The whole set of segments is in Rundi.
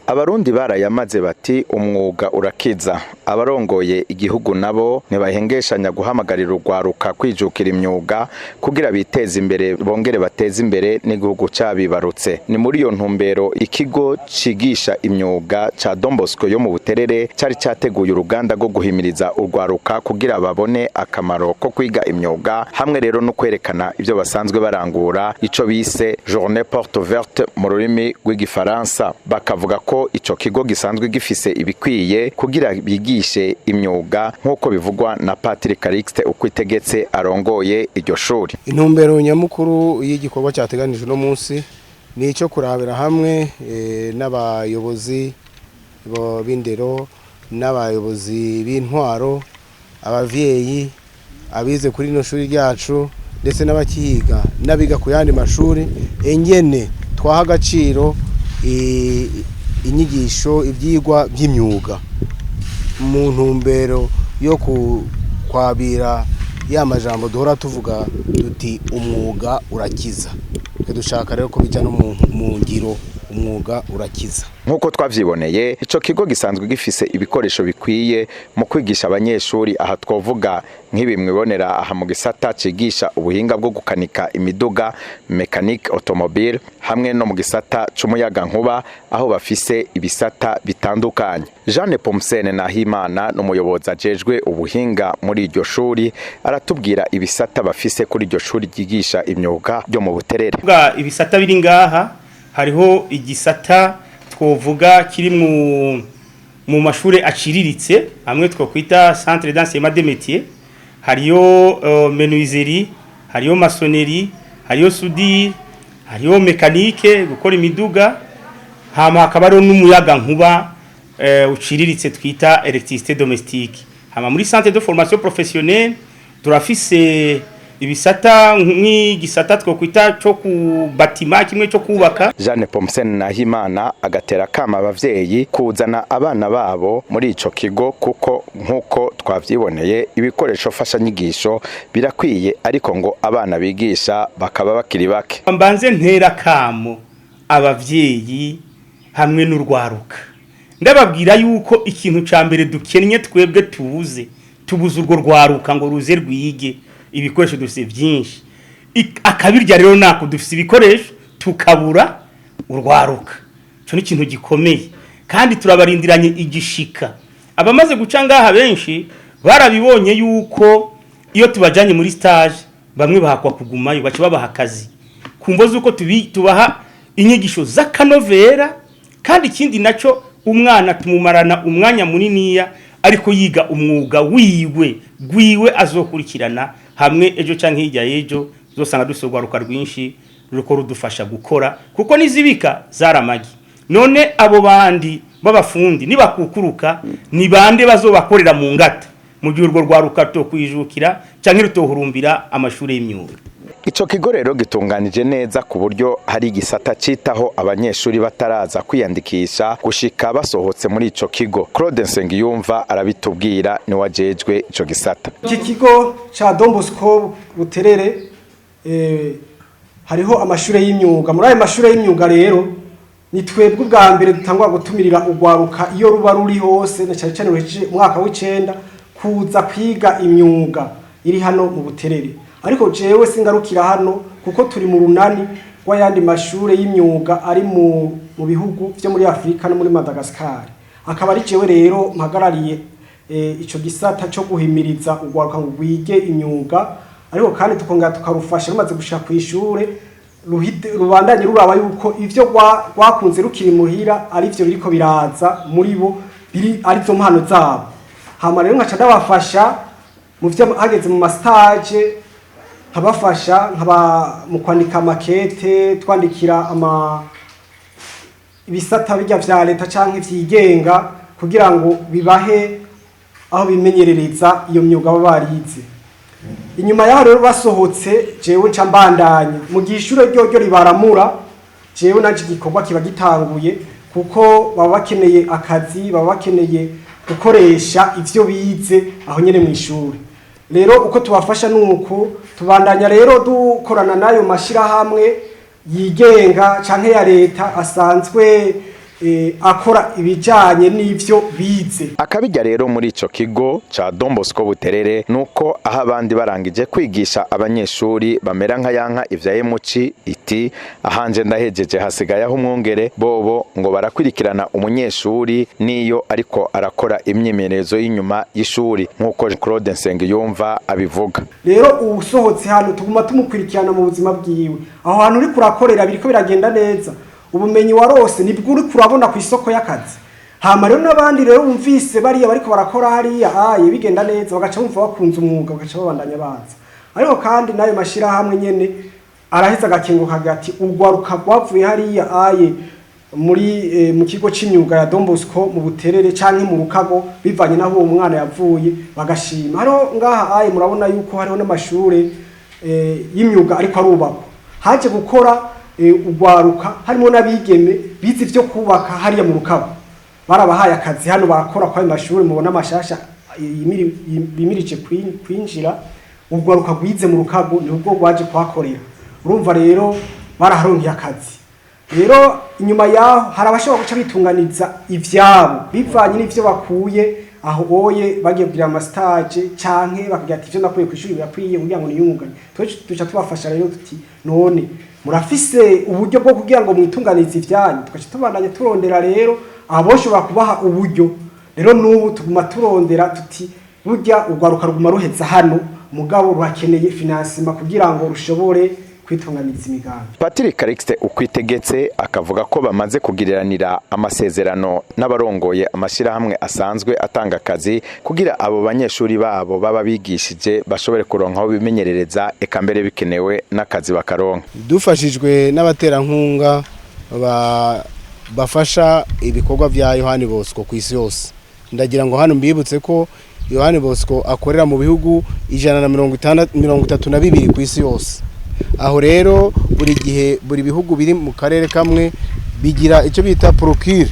Abarundi barayamaze bati: "Umwuga urakiza." Abarongoye igihugu nabo ntibahengeshanya guhamagarira urwaruka kwijukira imyuga kugira biteze imbere, bongere bateze imbere n'igihugu cabibarutse. Ni muri iyo ntumbero ikigo cigisha imyuga ca Don Bosco yo mu Buterere cari categuye uruganda rwo guhimiriza urwaruka kugira babone akamaro ko kwiga imyuga, hamwe rero no kwerekana ibyo basanzwe barangura, ico bise journée porte ouverte mu rurimi rw'igifaransa. Bakavuga ko ico kigo gisanzwe gifise ibikwiye kugira bigishe imyuga, nk'uko bivugwa na Patrick Calixte Ukwitegetse arongoye iryo shuri. Intumbero nyamukuru y'igikorwa cyateganijwe uno munsi ni icyo kurabira hamwe n'abayobozi b'indero, n'abayobozi b'intwaro, abavyeyi, abize kuri rino shuri ryacu, ndetse n'abakihiga n'abiga ku yandi mashuri, ingene twaha agaciro inyigisho, ibyigwa by'imyuga, mu ntumbero yo kwabira ya majambo duhora tuvuga duti: "Umwuga urakiza." Twe dushaka rero ko bijya no mu ngiro: umwuga urakiza. Nk'uko twavyiboneye, ico kigo gisanzwe gifise ibikoresho bikwiye mu kwigisha abanyeshuri. Aha twovuga nk'ibi mwibonera aha mu gisata cigisha ubuhinga bwo gukanika imiduga, mécanique automobile, hamwe no mu gisata c'umuyaga nkuba, aho bafise ibisata bitandukanye. Jeanne Pomsene Nahimana n'umuyobozi ajejwe ubuhinga muri iryo shuri, aratubwira ibisata bafise kuri iryo shuri ryigisha imyuga ryo mu Buterere. Kuvuga ibisata biri ngaha, hariho igisata twovuga kiri mu mashure aciriritse, amwe twokwita centre d'enseignement des métiers. Hariyo menuiserie, hariyo maçonnerie, hariyo soudure, hariyo mécanique, gukora imiduga, hama hakaba hariho n'umuyaga nkuba uciriritse twita électricité domestique. Hama muri centre de formation professionnelle turafise ibisata nk'igisata twokwita cyo ku bâtiment, kimwe cyo kubaka. Jeanne Pomsen Nahimana agatera kama abavyeyi kuzana abana babo muri ico kigo, kuko nk'uko twavyiboneye ibikoresho mfashanyigisho birakwiye, ariko ngo abana bigisha bakaba bakiri bake. Mbanze ntera kamo abavyeyi hamwe n'urwaruka, ndababwira yuko ikintu ca mbere dukennye twebwe tubuze urwo rwaruka ngo ruze rwige. Ibikoresho dufise byinshi. Akabirya rero nako dufise ibikoresho tukabura urwaruka, ico ni ikintu gikomeye kandi turabarindiranye igishika. Abamaze guca ngaha benshi barabibonye yuko iyo tubajanye muri stage, bamwe bahakwa kugumayo, baca babaha akazi kumvo zuko tubaha inyigisho z'akanovera. Kandi ikindi naco, umwana tumumarana umwanya muniniya ariko yiga umwuga wiwe gwiwe azokurikirana, hamwe ejo canke hirya y'ejo uzosanga dufise urwaruka rwinshi ruriko rudufasha gukora, kuko nizibika zaramagi. None abo bandi b'abafundi nibakukuruka, ni bande bazobakorera mu ngata mu gihe urwo rwaruka rutokwijukira canke rutohurumbira amashuri y'imyuga? Ico kigo rero gitunganije neza, ku buryo hari igisata citaho abanyeshuri bataraza kwiyandikisha gushika basohotse muri ico kigo. Claude Nsengiyumva arabitubwira, ni wajejwe ico gisata. Iki kigo ca Don Bosco Buterere, hariho amashure y'imyuga. Muri ayo mashure y'imyuga rero, ni twebwe ubwa mbere dutangwa gutumirira urwaruka iyo ruba ruri hose, na cyane cyane ruhejeje umwaka w'icenda, kuza kwiga imyuga iri hano mu Buterere. Ariko jewe singarukira hano, kuko turi mu runani rw'ayandi mashure y'imyuga ari mu bihugu vyo muri Afrika no muri Madagascar. Akaba ari jewe rero mpagarariye ico gisata cyo guhimiriza urwaruka ngo rwige imyuga, ariko kandi tukongera tukarufasha rumaze gushika kw'ishure, rubandanye ruraba yuko ivyo rwakunze rukiri muhira ari vyo biriko biraza muri bo, biri ari zo mpano zabo. Hama rero nkaca ndabafasha mu vyo hageze mu ma stage, nkabafasha nkaba mu kwandika makete, twandikira ama ibisata bijya vya leta canke vyigenga kugira ngo bibahe aho bimenyerereza iyo myuga baba barize. Inyuma yaho rero basohotse, jewe nca mbandanya. Mu gihe ishure ryoryo ribaramura, jewe nanje igikorwa kiba gitanguye, kuko baba bakeneye akazi, baba bakeneye gukoresha ivyo bize aho nyene mu ishure. Rero uko tubafasha nuko tubandanya rero dukorana n'ayo mashirahamwe yigenga canke ya leta asanzwe. akora ibijanye n'ivyo bize. Akabijya rero muri ico kigo ca Don Bosco Buterere nuko aho abandi barangije kwigisha abanyeshuri bamera nka yanka ivyaye muci iti ahanje ndahejeje hasigaye aho umwungere, bobo ngo barakwirikirana umunyeshuri niyo ariko arakora imyimenyerezo y'inyuma y'ishuri, nk'uko Claude Nsengiyumva abivuga. Rero uwusohotse hano tuguma tumukurikirana mu buzima bwiwe. Aho hantu uriko urakorera biriko biragenda neza, ubumenyi warose nibwo uriko urabona ku isoko y'akazi. Hama rero n'abandi rero bumvise bariya bariko barakora hariya aye bigenda neza, bagaca bumva bakunze umwuga, bagaca babandanya baza. Ariko kandi n'ayo mashirahamwe nyene araheza agakenguka ati urwaruka rwavuye hariya aye muri mu kigo c'imyuga ya Don Bosco mu Buterere canke mu Rukago, bivanye naho uwo mwana yavuye, bagashima. Hariho ngaha aye murabona yuko hariho n'amashure y'imyuga ariko arubakwa, haje gukora urwaruka harimo n'abigeme bize ivyo kubaka hariya mu Rukago, barabahaye akazi hano barakora kwa ayo mashuri mubona amashasha bimirije kwinjira. Urwaruka rwize mu Rukago nibwo rwaje kuhakorera. Urumva rero baraharonkeye akazi. Rero inyuma yaho hari abashobora guca bitunganiza ivyabo bivanye n'ivyo bakuye aho oye bagiye kugira amastage, canke bakagira ati ivyo nakuye kw'ishuri birakwiye kugira ngo niyungane. Twe duca tubafasha rero tuti none murafise uburyo bwo kugira ngo mwitunganize ivyanyu? Tugaca tubandanya turondera rero aboshobora kubaha uburyo. Rero n'ubu tuguma turondera tuti burya urwaruka ruguma ruheza hano, mugabo rurakeneye financement kugira ngo rushobore kwitunganiriza imigambi. Patrick Calixte Ukwitegetse akavuga ko bamaze kugiriranira amasezerano n'abarongoye amashirahamwe asanzwe atanga akazi, kugira abo banyeshuri babo baba bigishije bashobore kuronka aho bimenyerereza, eka mbere bikenewe n'akazi bakaronka. Dufashijwe n'abaterankunga bafasha ibikorwa vya Yohani Bosco ku isi yose. Ndagira ngo hano mbibutse ko Yohani Bosco akorera mu bihugu 132 ku isi yose. Aho rero buri gihe buri bihugu biri mu karere kamwe bigira icyo bita procure,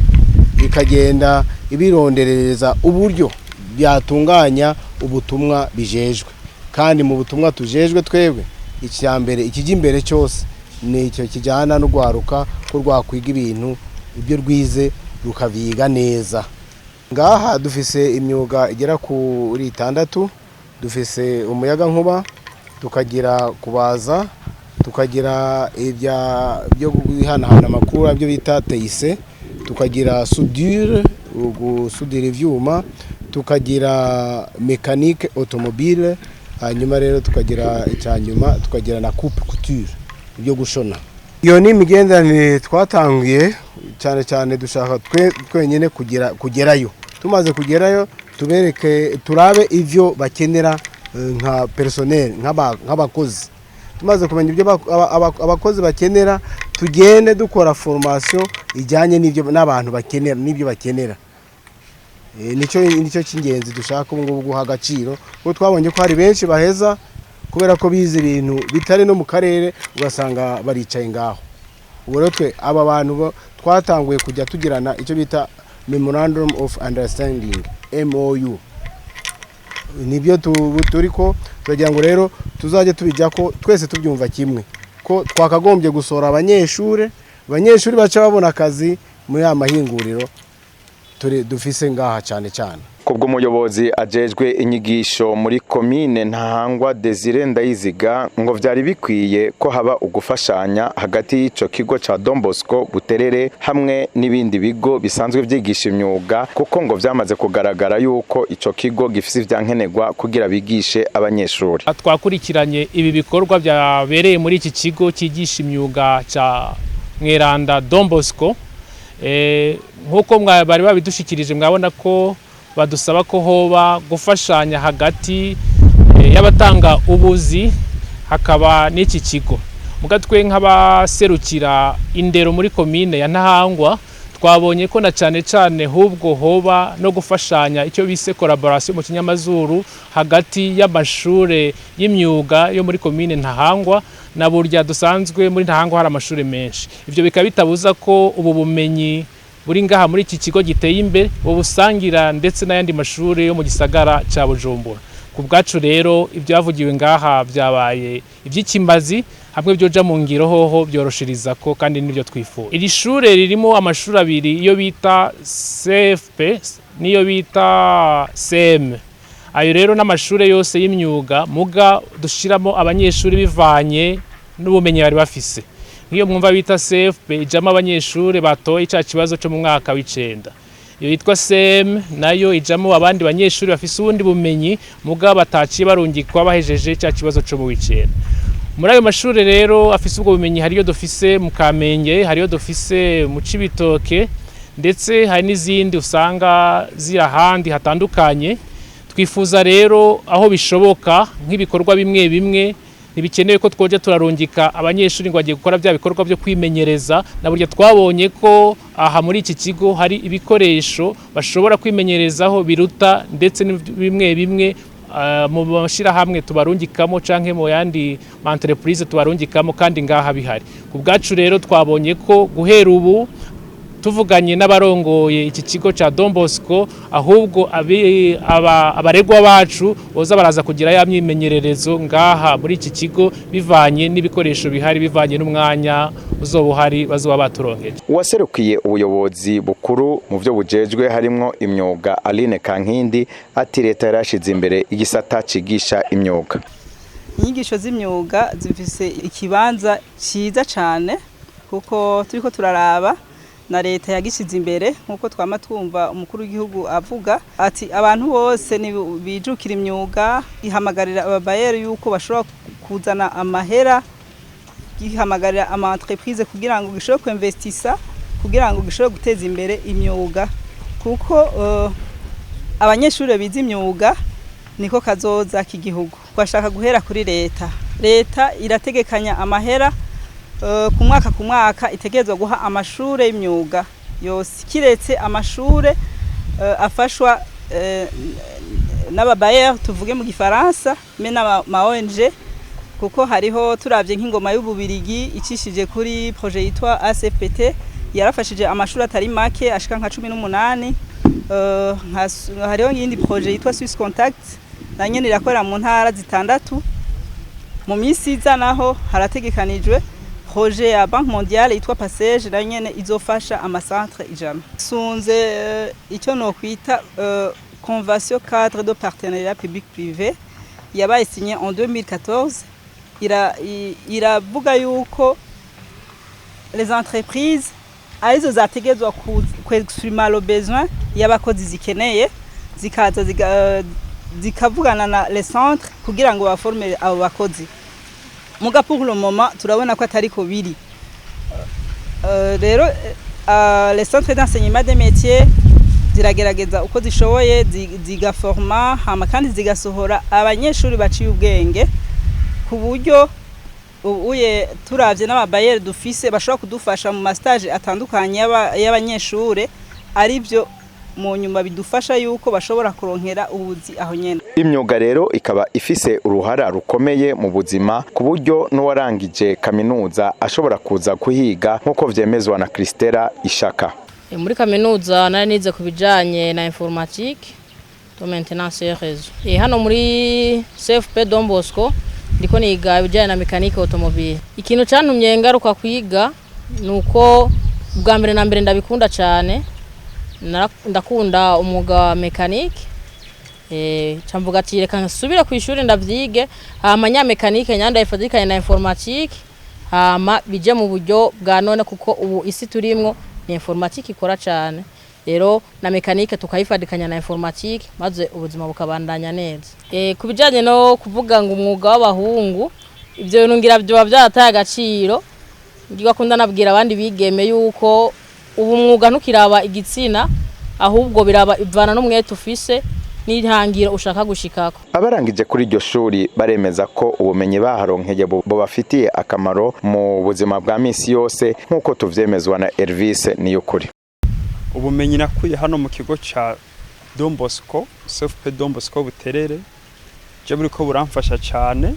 bikagenda ibironderereza uburyo byatunganya ubutumwa bijejwe. Kandi mu butumwa tujejwe twebwe, icya mbere ikijya imbere cyose ni icyo kijyana n'urwaruka, ko rwakwiga ibintu ibyo rwize rukabyiga neza. Ngaha dufise imyuga igera kuri 6. Dufise umuyagankuba, tukagira kubaza, tukagira ibya byo guhanahana amakuru byo bita TIC, tukagira soudure, gusudira ivyuma, tukagira mécanique automobile, hanyuma rero tukagira icyanyuma tukagira na coupe couture, ibyo gushona. Iyo ni imigenderanire twatangiye cyane cyane dushaka twe twenyine kugira kugerayo. Tumaze kugerayo tubereke, turabe ivyo bakenera nka personnel, nk'abakozi. Tumaze kumenya ibyo abakozi bakenera, tugende dukora formation ijyanye n'ibyo n'abantu bakenera n'ibyo bakenera. Nicyo cy'ingenzi dushaka ubu ngubu guha agaciro, kuko twabonye ko hari benshi baheza kubera ko bize ibintu bitari no mu karere, ugasanga baricaye ngaho. Ubu rero twe aba bantu twatanguye kujya tugirana icyo bita Memorandum of Understanding, MOU, nibyo turi ko turagira ngo rero tuzajye tubijya ko twese tubyumva kimwe, ko twakagombye gusohora abanyeshuri baca babona akazi muri ya mahinguriro turi dufise ngaha cyane cyane. Kubwo umuyobozi ajejwe inyigisho muri komine Ntahangwa, Desire Ndayiziga, ngo vyari bikwiye ko haba ugufashanya hagati y'ico kigo ca Don Bosco Buterere hamwe n'ibindi bigo bisanzwe vyigisha imyuga, kuko ngo vyamaze kugaragara yuko ico kigo gifise ivyankenerwa kugira bigishe abanyeshuri. Twakurikiranye ibi bikorwa byabereye muri iki kigo cyigisha imyuga ca Mweranda Don Bosco. Nk'uko bari babidushikirije, mwabona ko badusaba ko hoba gufashanya hagati y'abatanga ubuzi hakaba n'iki kigo. Muga twe nk'abaserukira indero muri komine ya Ntahangwa twabonye ko na cane cane hubwo hoba no gufashanya, icyo bise collaboration mu kinyamazuru, hagati y'amashure y'imyuga yo muri komine Ntahangwa, na burya dusanzwe muri Ntahangwa hari amashure menshi. Ivyo bikaba bitabuza ko ubu bumenyi buri ngaha muri iki kigo giteye imbere bubusangira ndetse n'ayandi mashure yo mu gisagara ca Bujumbura. Ku bwacu rero ibyavugiwe ngaha byabaye iby'ikimazi. Hamwe byoja mu ngiro hoho byoroshiriza ko kandi nibyo twifuza. Iri shure ririmo amashuri abiri, iyo bita CFP n'iyo bita CM. Ayo rero n'amashure yose y'imyuga, muga dushiramo abanyeshuri bivanye n'ubumenyi bari bafise. Nk'iyo mwumva bita CFP ijamo abanyeshuri batoye ca kibazo cyo mu mwaka w'icenda. Iyo yitwa CM nayo ijamo abandi banyeshuri bafise ubundi bumenyi, muga bataciye barungikwa bahejeje ca kibazo cyo mu w'icenda. Muri ayo mashuri rero afise ubwo bumenyi, hariyo dufise mu Kamenge, hariyo dufise mu Cibitoke, ndetse hari n'izindi usanga ziri ahandi hatandukanye. Twifuza rero aho bishoboka, nk'ibikorwa bimwe bimwe ntibikenewe ko twoje turarungika abanyeshuri ngo bagiye gukora bya bikorwa byo kwimenyereza, na burya twabonye ko aha muri iki kigo hari ibikoresho bashobora kwimenyerezaho biruta ndetse bimwe bimwe mu mashyirahamwe tubarungikamo canke mu yandi ma entreprise tubarungikamo, kandi ngaha bihari. Ku bwacu rero twabonye ko guhera ubu tuvuganye n'abarongoye iki kigo ca Don Bosco, ahubwo abaregwa bacu boza baraza kugira ya myimenyererezo ngaha muri iki kigo, bivanye n'ibikoresho bihari, bivanye n'umwanya uzoba uhari bazoba baturonkeje. Uwaserukiye ubuyobozi bukuru mu byo bujejwe harimwo imyuga, Aline Kankindi, ati leta yarashize imbere igisata cigisha imyuga. Inyigisho z'imyuga zifise ikibanza cyiza cyane, kuko turiko turaraba na leta yagishize imbere, nk'uko twama twumva umukuru w'igihugu avuga ati abantu bose bijukira imyuga, ihamagarira ababayeri yuko bashobora kuzana amahera, gihamagarira ama entreprise kugira ngo gishobore kuinvestisa, kugira ngo gishobore guteza imbere imyuga, kuko abanyeshuri bize imyuga niko kazoza k'igihugu. Twashaka guhera kuri leta. Leta irategekanya amahera ku mwaka ku mwaka itegerezwa guha amashure y'imyuga yose, kiretse amashure afashwa n'ababayeri, tuvuge mu gifaransa, me n'ama ONG, kuko hariho turavye nk'ingoma y'Ububirigi icishije kuri projet yitwa ACPT yarafashije amashuri atari make ashika nka 18. Hariho iyindi projet yitwa Swisscontact, na nyene irakorera mu ntara zitandatu. Mu minsi iza naho harategekanijwe projet ya Banque Mondiale yitwa PACEJ, nayo nyene izofasha ama centre 100. Sunze icyo nokwita convention cadre de partenariat public privé yabaye signé en 2014, iravuga yuko les entreprises arizo zategezwa kwexprima le besoin y'abakozi zikeneye, zikaza zikavugana na les centres kugira ngo baforme abo bakozi. Muga pour le moment turabona ko atariko biri. Rero les centres d'enseignement des métiers ziragerageza uko zishoboye, zigaforma hama kandi zigasohora abanyeshuri baciye ubwenge, ku buryo uye turavye n'ababayeri dufise bashobora kudufasha mu ma stage atandukanye y'abanyeshure, arivyo mu nyuma bidufasha yuko bashobora kuronkera ubuzi aho nyene. Imyuga rero ikaba ifise uruhara rukomeye mu buzima, ku buryo n'uwarangije kaminuza ashobora kuza kuhiga, nk'uko vyemezwa na Christella Ishaka. Muri kaminuza nari nize ku bijanye na informatique de maintenance et réseau. Hano muri CFP Don Bosco ndiko niga ibijanye na mécanique automobile. Ikintu cantumye ngaruka kwiga nuko bwa mbere na mbere ndabikunda cyane, ndakunda umwuga wa mécanique. Camvuga ati reka nsubire ku ishuri ndavyige, hama nya mécanique nyanda ifatikanye na informatique, hama bije mu buryo bwa none, kuko ubu isi turimwo ni informatique ikora cyane. Rero na mécanique tukayifadikanya na informatique, maze ubuzima bukabandanya neza. Ku bijanye no kuvuga ngo umwuga w'abahungu, ivyo bintu ngira byoba byarataye agaciro. Ngiye akunda nabwira abandi bigeme yuko ubu mwuga ntukiraba igitsina, ahubwo biraba ivana n'umwete ufise n'intangiro ushaka gushikako. Abarangije kuri iryo shuri baremeza ko ubumenyi baharonkeye bubafitiye akamaro mu buzima bwa misi yose, nk'uko tuvyemezwa na Elvis Niyukuri. Ubumenyi nakuye hano mu kigo ca Don Bosco, CFP Don Bosco Buterere, je buriko buramfasha cyane,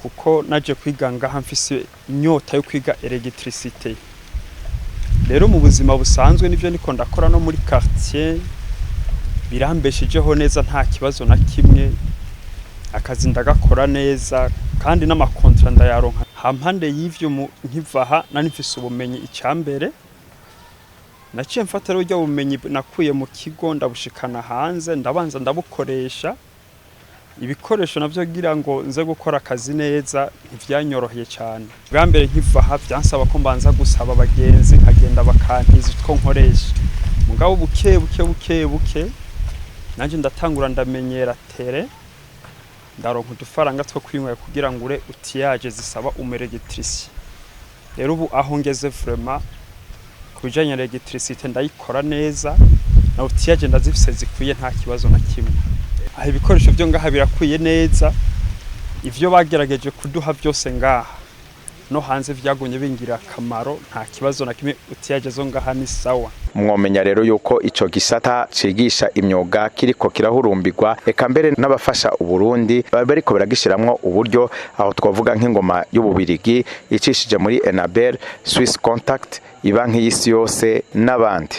kuko naje kwiga ngaha mfise inyota yo kwiga électricité. Rero mu buzima busanzwe nivyo niko ndakora no muri quartier, birambeshejeho neza, nta kibazo na kimwe. Akazi ndagakora neza kandi n'ama contrats ndayaronka. Hampande y'ivyo, nkivaha nari mfise ubumenyi. Icambere naciye mfata rero burya bumenyi nakuye mu kigo, ndabushikana hanze, ndabanza ndabukoresha. Ibikoresho navyo kugira ngo nze gukora akazi neza ntivyanyoroheye cyane. Bwa mbere nkivaha vyansaba ko mbanza gusaba abagenzi, nkagenda bakantiza utwo nkoresha. Mugabo buke buke buke buke nanje ndatangura ndamenyera terrain, ndaronka udufaranga two kwinywera kugira ngo ure outillage zisaba umu électricien. Rero ubu aho ngeze, vraiment, ku bijanye na électricité ndayikora neza, na outillage ndazifise zikwiye, nta kibazo na kimwe. Aho ibikoresho byo ngaha birakwiye neza. Ivyo bagerageje kuduha byose ngaha no hanze vyagumye bingira akamaro, nta kibazo na kimwe. Outillage zo ngaha ni sawa. Mwomenya rero yuko ico gisata cigisha imyuga kiriko kirahurumbirwa, eka mbere n'abafasha Uburundi bariko baragishiramwo uburyo. Aho twavuga nk'ingoma y'Ububirigi icishije muri Enabel, Swiss Contact, Ibanki y'Isi Yose n'abandi.